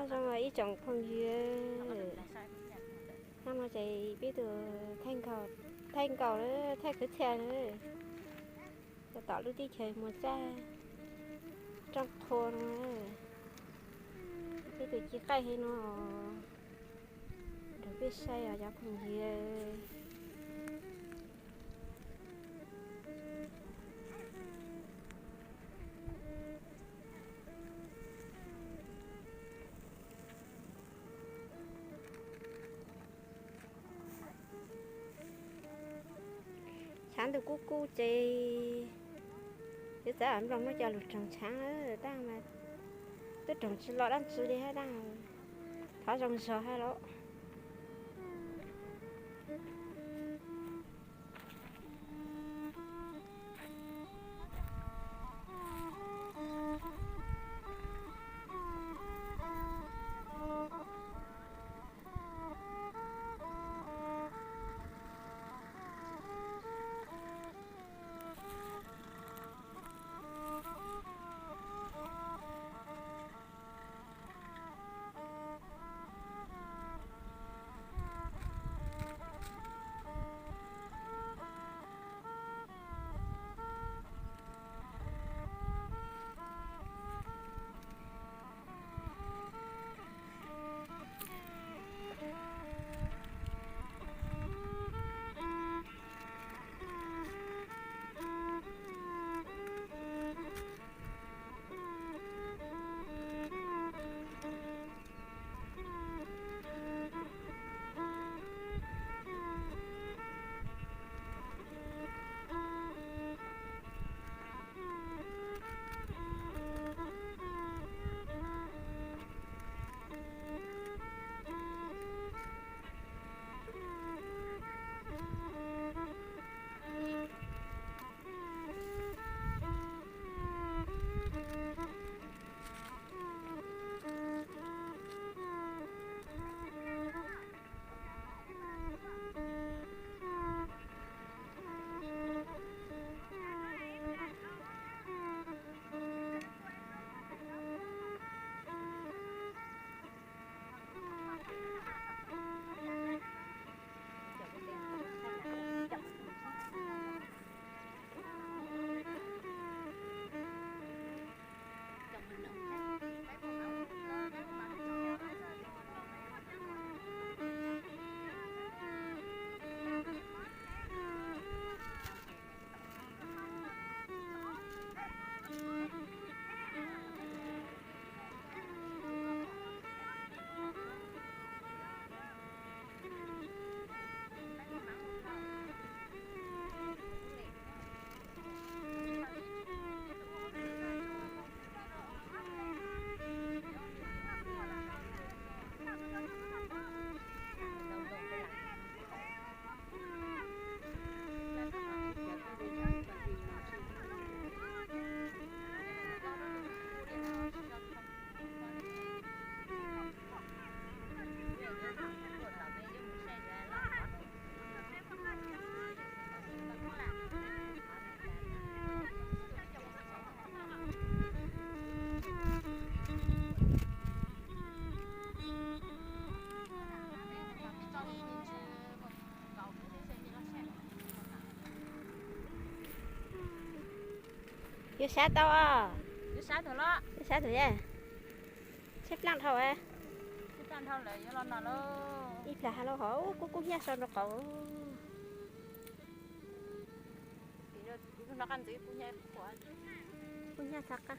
Zoo ib tsoom phooj ywg, hnub no ces peb tus thaij nkaus, thaij nkaus na, thaij kwv txhiaj na, rau tom lub teb chaws Muas Txaj, Rooj Qhua no, peb tus ci qaij heev no, rau peb saib os cov phooj ywg. Tshav ntuj kub kub ces yuav txawv nplooj no cov lus roog tshav, tab mas tub roog tsis los dab tsi li hab, tab thov zoo zog hab lauj. Yuav sab tau os. Yuav sab tau, yuav sab tau, tshaib plab dhau. Ib plag ha lauj, hov kub kub hnyiab so rau qaum. Kub hnyiab txhab qab.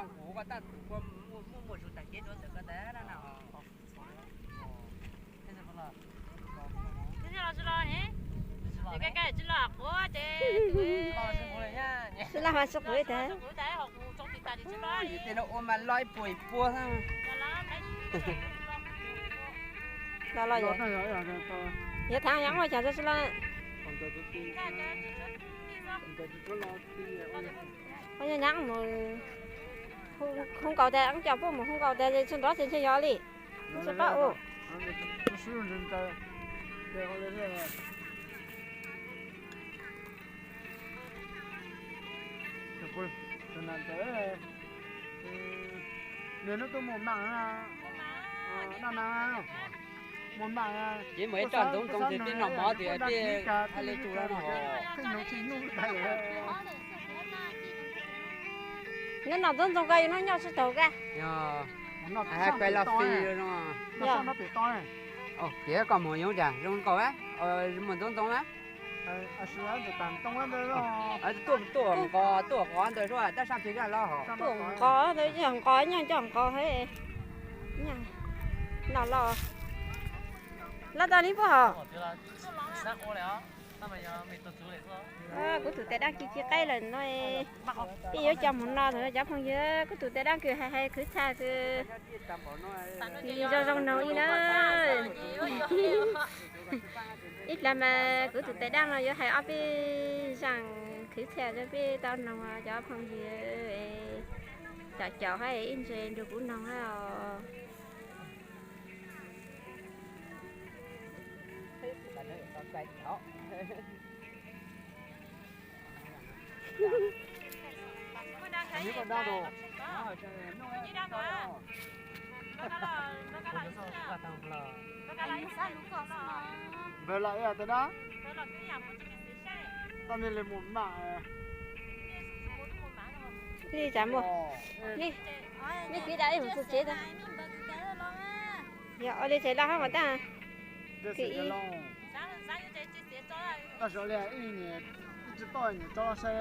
Kuv koj tab tus koj muaj muaj zus tag kev dua ntawm koj ntawd na. Tsis los tsis los ne, tsis los quav ces tsis los mas tsis quav tas. Tej no ua mas loj ib puas ib puas xwb. Los los yog, yog thav yog ua cas tsis los. Ua nyab mus, hu nkaus tas, coj puab mus hu nkaus tas tsis nrov ces ntshe yog li. Tsis pab ua. Nws hnub tuaj mus mam, daj na, mus mam. Ces mus ib tsob ntxoov ntxoo ces peb noj mov tias peb hais li tus no. Neb noj ntxoov ntxoo koj yuav noj nyob tsis taus koj. Hais koj los fi no. Tias koj mus yoov cas zoo nkaus, mus ntxoov ntxoo na. Tuaj tuaj nqos tuaj qov ntawd suab tab sab plig koj los. Tuaj nqos ntawd yog nqos nyob nco nqos he. Noj los. Los tau li puab hos. Kuv tus tais dab kis ci qaib lawm no, peb yuav coj mus no cov phooj ywg. Kuv tus tais dab kis hais hais khwv txhaj kws zoo zoo noog li na. Ib plag mas kuv tus tais dab no yuav hais ob peb zaj khwv txhaj rau peb tau noog cov phooj ywg. Caum caum hab ib ntsis nrug kuv noog hab os. Npawg los ib tag na, tau nej li mus mam. Li cas muaj, nej piv tas ib mus txug tsev tas. Yog ua li ces laj hab mas tag. Kws ib, tab sis li ib tsis toj niam tso los sai.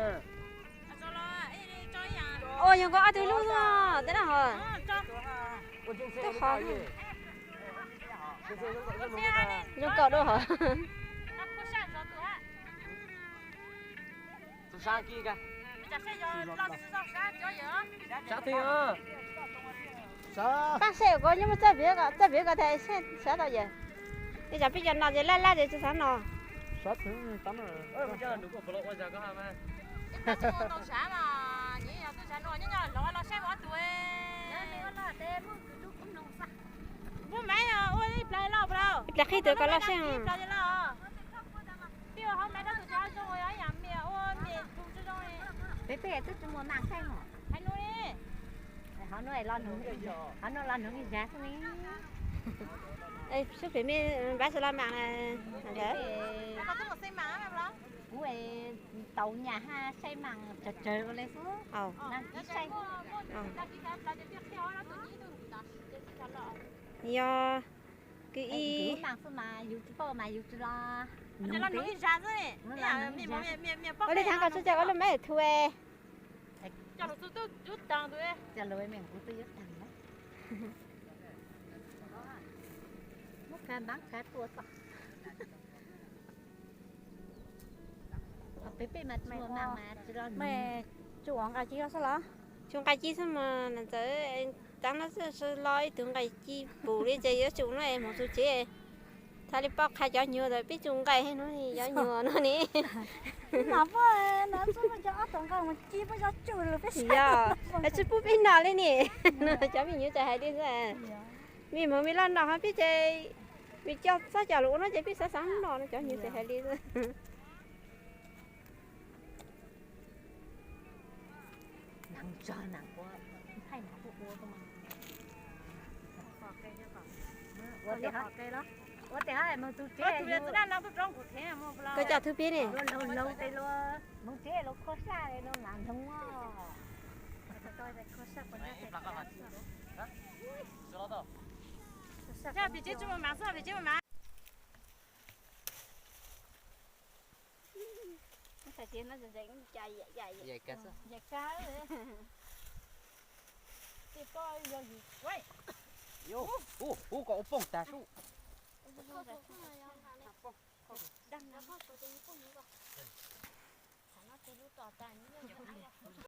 Ua yog nkaus ob tug lub tej dab hos. Tub qhov zoo nkaus dua hos. Paj saib ko nyob muaj txaj piv ko, txaj piv ko tas saib tau yawm. Ib tsam peb cov no ces laj laj ces tsis xav no. Ib plag qhib twg ko laj seb. Peb peb twb tsis muaj mam saib mog. Qhov nuav los noog ib zag xwb ne. Sub pem mej npaj sawv los mam na. Kuv tau nyam hab saib mam tsawg tsawg ua le xwb. Yog kws ib, mam xwb mas yus tsis paub mas yus tsis los. Ua li thav koj tsis coj koj lub mab thu. Coj lus me kuv twb yuav tag na. Muab kav npaab kav tua txog. Peb peb mas tsis muaj mam mas tsis los. Tsuas nqa ci xwb los? Tsuas nqa ci xwb mas nam ntxawm, tav no xwb los ib tug nqa ci pum li ces yuav tsum no es mus txug tsev. Thaum li paub qha cov nyuag ntawd peb tsuas nqa no cov nyuag no ne. Yog, tsis pub peb noj li ne. Cov me nyuam txawm hais li xwb, me moog me laj noj ho peb ces me coj txob coj lus ua no ces peb xav xav noj no cov nyuag txawm hais li xwb. Koj coj thub peb ne. Tej pob yog yus, ub, ub, kom ua pooj tag sub.